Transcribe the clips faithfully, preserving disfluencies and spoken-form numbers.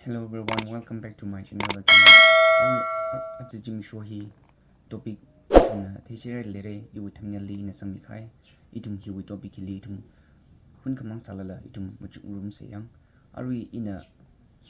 Hello everyone, welcome back to my channel again. Aja, a-, aja zimiksho hi topic ithumna theishirai leira, iwui thumbnail li ina sangmikhai. Ithum hiwui topic hili ithum hunkhamang sālala ithum machukngarumsa yang. Arui ina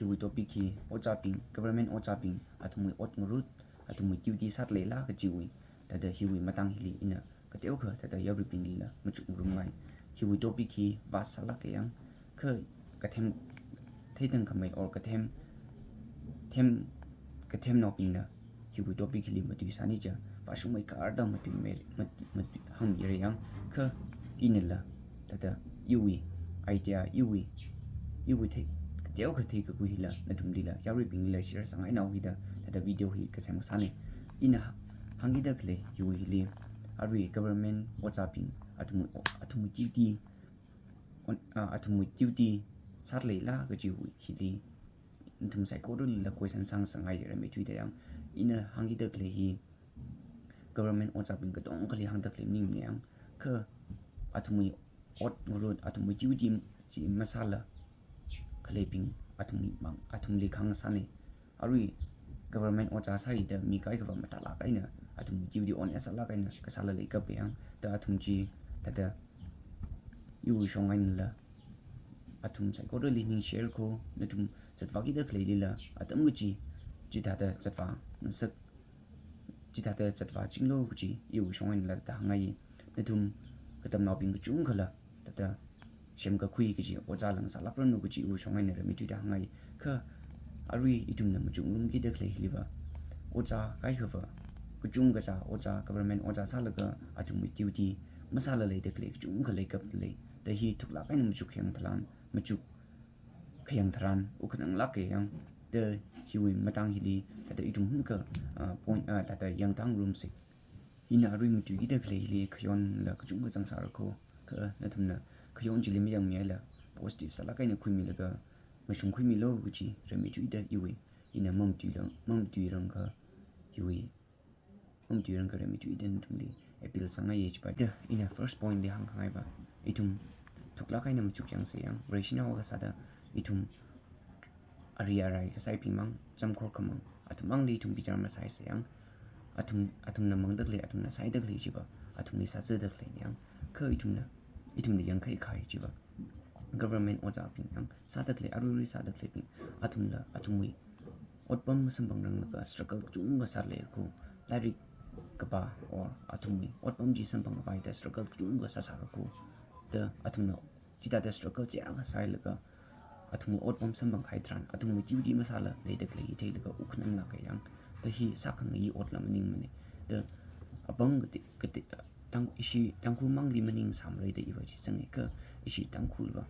hiwui topic hi ojābing, government ojābing, athumwui ot ngarut, athumwui duty sāleila kajiwui, thāda hiwui matang hili ina kateokha thāda yaruibinglila machukngarumngai. Hiwui topic hi vast sālāka yang, kha kathem theithangkhamei or kathem, them, kathemnaobingna hiwui topic hili matuisāni chiakha vāshungmeikharda matuimei, mat-, matu-, hāngmira yang, kha inala thāda iwui idea, iwui, iwui thei, kateokha theikakhui hila nathumlila, yaruibinglila share sāngainao hida thāda video hi kasem kasāna. Ina hāngkida khalei hiwui hili, arui government ojābing, athum, athumwui duty, on, ah, athumwui duty sāleila kajiwui hili nathum saikoralila question sāngasakngai, rimeithuida yang. Ina hāngkida khalei hi government ojābing katongkhali hāngda khalei maningmana yang, kha athumwui ot ngarut, athumwui duty chi masāla khaleibing athumli mang, athumli hāngsāna. Arui government ojā sāhaida mi kaikhava mathālāk eina, athumwui duty honest sālāk eina kasāla leikapa yang, thāda athum chi, thāda iwui shong einala athum saikorali ningshare kho, nathum zatvākida khaleilila atam kachi chithāda zatvāngasak, chithāda zatvāchinglu kaji iwui shong einala thāda hāngngai. Nathum katamnaobing kachungkhala thāda semkakhui kaji ojāla ngasālākranu kaji iwui shong eina rimeithuida hāngngai. Kha arui ithumna machukngarumkida khalei hiliva, ojā kaikhava, kachungkha ojā, government ojā sālaga athumwui duty masāla leida khalei kachungkha leikapda lei. Thāda hi thuklāk eina machuk khayang tharan, machuk khayang tharan wukkhananglāka yang. Thāda hiwui matang hili thāda ithum hunakha, ah, point, ah, thāda yangtangarumsa. Ina arui matuikida khalei hili khayonla kachungkha zangsāra kho, kha nathumna khayon chili mayangmihaila positive sālāk eina khuimilaga mashungkhuimilu kaji rimeithuida iwui, ina mamatuirang, mamatuirangkha hiwui, mamatuirangkha rimeithuida nathumli appeal sāngaiya chiva. Thāda ina first point li hāngkhangaiva, ithum thuklāk eina machukyangsa yang, rational kasāda ithum ari arai kasābing mang, chamkhor khamang, athum mangli ithum bichar masāisa yang, athum, athumna mangda khalei, athumna sāida khalei chiva athumli sāzada khaleina yang, kha ithumna, ithumna yangkhaikhai chiva government ojābing yang, sāda khalei, aruirui sāda khaleibing, athumla athumwui otpam masamphangranglaga struggle kachungkha sālei kho, lairik kapā or athumwui otpam chi samphangkhavai da struggle kachungkha sāsāra kho. Thāda athumna chithāda struggle chiyākha sāhailaga athumwui otpam samphanghai tharan, athumwui duty masāla leida khalei hi theilaga wukkhananglāka yang. Thāda hi sākhangayi otla maningmana. Thāda apam kati, kati, Tang-, ishi Tangkhul mangli maningsāmara da iva shitsanga, kha ishi Tangkhulva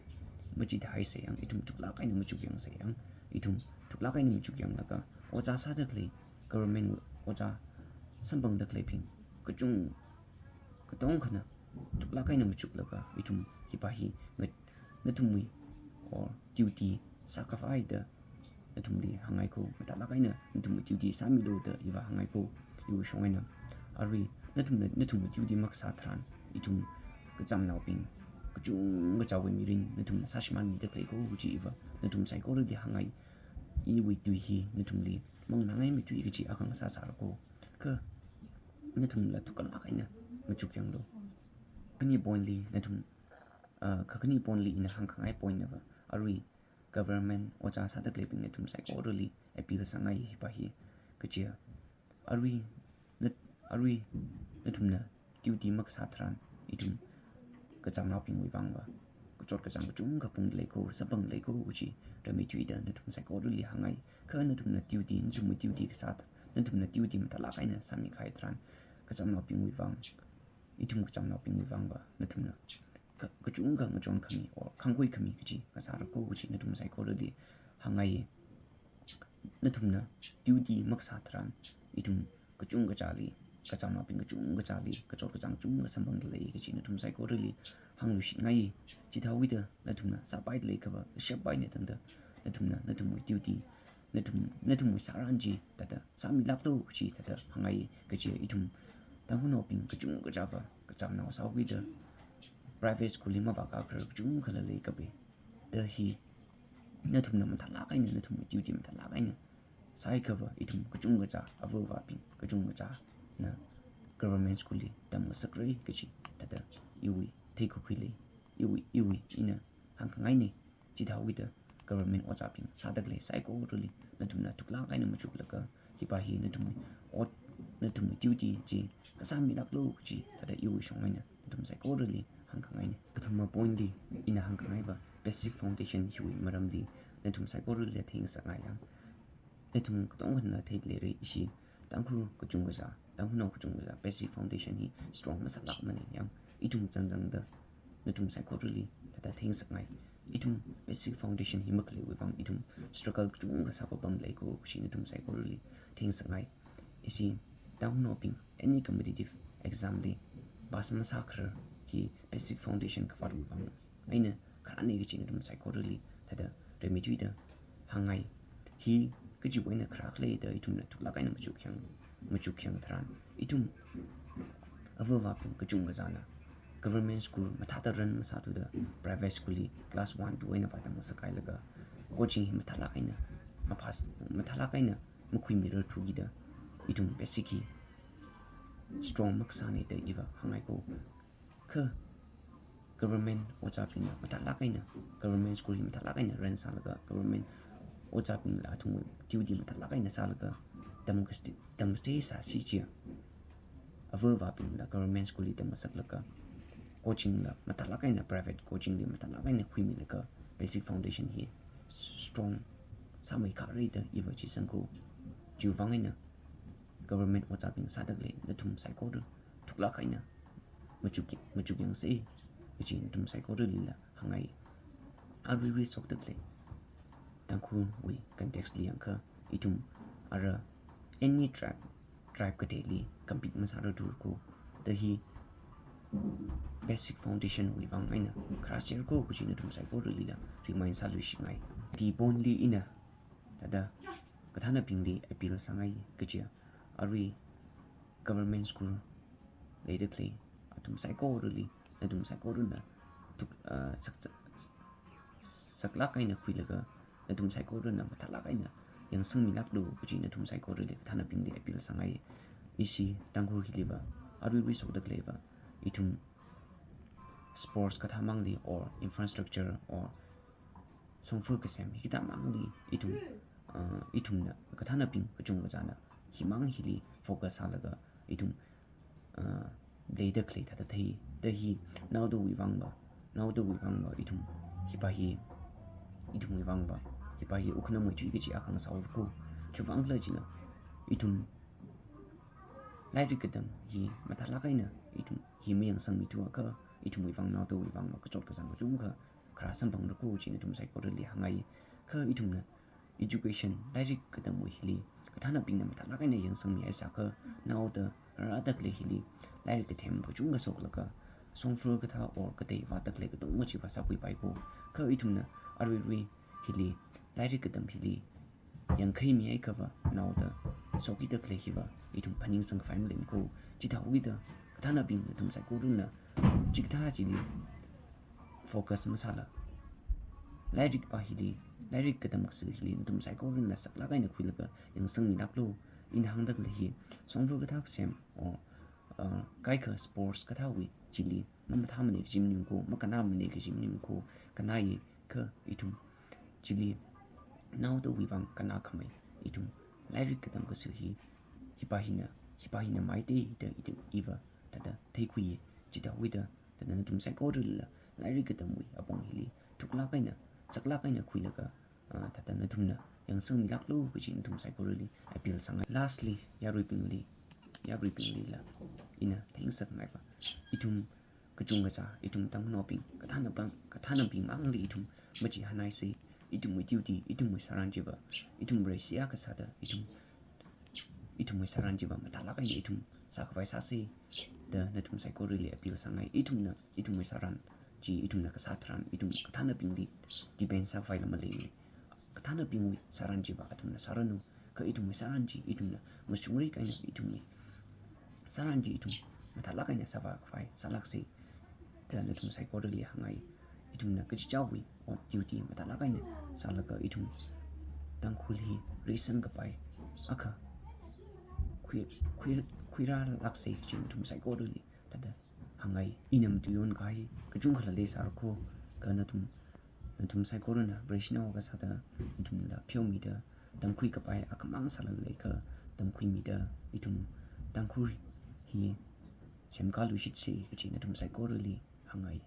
machithāhaisa yang, ithum thuklāk eina machukyangsa yang, ithum thuklāk eina machukyanglaga ojā sāda khalei, government ojā samphangda khaleibing kachung, katongkhana thuklāk eina machuklaga ithum hiva hi ngat-, nathumwui or duty sākhavai da nathumli hāngngai kho, mathālāk eina nathumwui duty sāmilu da iva hāngngai kho, iwui shong eina. Arui nathumna, nathumwui duty makasā tharan, ithum kachamnaobing kachungkha chāwui mirin nathumna sāshimānmida khalei kho kaji iva nathum saikorali hāngngai. Iwui tui hi nathumli manganāngaimeithui kaji akha ngasāsāra kho. Kha nathumla thuklāk eina machukyanglu. Khani point li nathum, ah, kha khani point li ina hāngkhangai point nava, arui government ojā sāda khaleibing nathum saikorali appeal sāngai hiva hi. Kaja, arui nat-, arui nathumna duty makasā tharan, ithum kachamnaobingwui vangva kachot kachāng kachungkha phungda lei kho, samphangda lei kho kaji rimeithuida nathum saikorali hāngngai. Kha nathumna duty, nathumwui duty kasā th-, nathumna duty mathālāk eina sāmikahai tharan, kachamnaobingwui vang, ithum kachamnaobingwui vangva nathumna ka-, kachungkha ngachonkhami or khangkhuikhami kaji ngasāra kho kaji nathum saikorali hāngngai. Nathumna duty makasā tharan, ithum kachungkha chāli, kachamnaobing kachungkha chāli kachot kachāng chungkha samphangda lei kaji nathum saikorali hāngluishitngai. Chithāwuida nathumna sāpaida leikhava, kashap eina tangda nathumna, nathumwui duty, nathum, nathumwui sāran chi thāda sāmilāklu kaji thāda hāngngai. Kaja ithum Tangkhulnaobing kachungkha chāva kachamnao sāwuida private school li mavākakharar kachungkhala leikapa. Thāda hi nathumna mathālāk eina, nathumwui duty mathālāk eina sāhaiakhava, ithum kachungkha, ava avābing kachungkhana government school li tamngasakra kachi thāda iwui theikakhui lei, iwui, iwui ina hāngkhangaina. Chithāhaokida government ojābing sādakhalei saikorali nathumna thuklāk eina machuklaga, hipa hi nathumwui ot, nathumwui duty chi kasā milāklu kachi thāda iwui shong eina nathum saikorali hāngkhangaina. Kathuma point li ina hāngkhangaiva basic foundation hiwui maramli nathum saikorali theingasakngai yang. Nathum katongana theida leira, ishi Tangkhul kachungkha, Tangkhulnao kachungkha basic foundation hi strong masālākmana yang. Ithum chānjangda nathum saikorali thāda theingasakngai. Ithum basic foundation hi makhaleiwui vang ithum struggle kachungkha sāpapam leiko kachi nathum saikorali theingasakngai. Ishi Tangkhulnaobing any competitive exam li pass masākharar hi basic foundation kavātwui vang eina kharāna kachi nathum saikorali thāda rimeithuida hāngngai. Hi kachiwui eina kharā khalei da ithumna thuklāk eina machuk yang, machuk yang tharan, ithum ava avābing kachungkhana government school mathāda run masāthuda private school li class one, two eina vātamngasakhailaga coaching hi mathālāk eina maphas, mathālāk eina makhuimirarthukida ithum basic hi strong makasāna da iva hāngngaiko. Kha government ojābingna mathālāk eina, government school hi mathālāk eina run sālaga, government ojābingla athumwui duty mathālāk eina sālaga, tamkasti-, tamkastei sāsi chiakha, ava avābingla government school li tamngasaklaga, coaching la mathālāk eina, private coaching li mathālāk eina khuimilaga, basic foundation hi strong sāmeikhara da iva chi sangko. Chiwui vang eina government ojābing sādakhalei nathum saikora thuklāk eina machuk, machuk yangsa kachi nathum saikoralila hāngngai. Aruirui shokdakhalei Tangkhulwui context li yangakha, ithum ara any tribe, tribe kateili compete masārarthura ko, da hi basic foundation wui vang eina kharā serko kachi nathum saikoralila remind sāluishingai. Ti point li ina thāda kathānabingli appeal sāngai kachi, arui government school leidakhalei athum saikorali, nathum saikorana thuk, ah, sak, saklāk eina khuilaga, nathum saikorana mathālāk eina yangsangmilāklu kachi nathum saikorali kathānabingli appeal sāngai. Ishi Tangkhul hiliva, aruirui shokdakhaleiva, ithum sports kathāmangli or infrastructure or shongfa kasem hikathāmangli ithum, ah, ithumna kathānabing kachungkhana himang hili focus sālaga ithum, ah, leidakhalei thāda thei. Da hi naodawui vangva, naodawui vangva ithum hipa hi, ithumwui vangva hipa hi ukhanamwui tui kachi akha ngasārako. Khiwuivang khala china, ithum lairik katam hi mathālāk eina ithum hi mayangsangmithuakha, ithumwui vang naodawui vangva kachot kachāng kachungkha kharā samphangra kachi nathum saikorali hāngngai. Kha ithumna education, lairik katamwui hili kathānabingna mathālāk eina yangsangmihaisākha, naoda rādakhalei hili lairik kathem kachungkha shoklaga shongfa kathā or katei vādakhalei katonga chiva sākhuipaiko. Kha ithumna aruirui hili, lairik katam hili yangkhaimihaiakhava, naoda shokkidakhalei hiva ithum phaningsangkhavai maleimako. Chithāhaokida kathānabing nathum saikorana chikathā chili focus masāla, lairikpa hili, lairik katam kasā hili nathum saikorana saklāk eina khuilaga yangsangmilāklu. Ina hāngdakhalei hi shongfa kathā kasem or, uh, kaikha sports kathāwui chili mamathāmana kaji maningmako, makannāmana kaji maningmako, kannāya. Kha ithum chili naodawui vang kannākhamei, ithum lairik katam kasā hi, hipa hina, hipa hina maida da ithum iva thāda theikhuiya. Chithāhaokida thāda nathum saikoralila lairik katamwui apong hili thuklāk eina, saklāk eina khuilaga, ah, thāda nathumna yangsangmilāklu kachi nathum saikorali appeal sāngai. Lastly, yaruibingli, yaruibinglila ina theingasakngaiva, ithum kachungkha, ithum Tangkhulnaobing kathānabing, kathānabingmangli ithum machihānhaisa. Ithumwui duty, ithumwui sāran chiva, ithum reisi akha sāda, ithum, ithumwui sāran chiva mathālāk eina ithum sākhavai sāsa da nathum saikorali appeal sāngai.Ithumna, ithumwui sāran chi ithumna kasā tharan, ithum kathānabingli depend sākhavai lam maleimana. Kathānabingwui sāran chiva athumna sāranu, kha ithumwui sāran chi ithumna mashungrik eina ithumwui sāran chi ithum mathālāk eina sāvākhavai sālāksa da nathum saikorali hāngngai. Ithumna kachichāwui duty mathālāk eina sālaga ithum Tangkhul hi risan kapai akha khui, khui, khuirālāksa kachi nathum saikorali thāda hāngngai. Ina matuion kahai kachungkhala leisāra kho, kha nathum, nathum saikorana Vareshinao akha sāda nathumla pheomida tamkhui kapai akhamang sālaga leiakha tamkhuimida ithum Tangkhul hi semkāluishitsa kachi nathum saikorali hāngngai.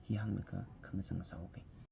Hi hānglaga khangazang sāhaoke.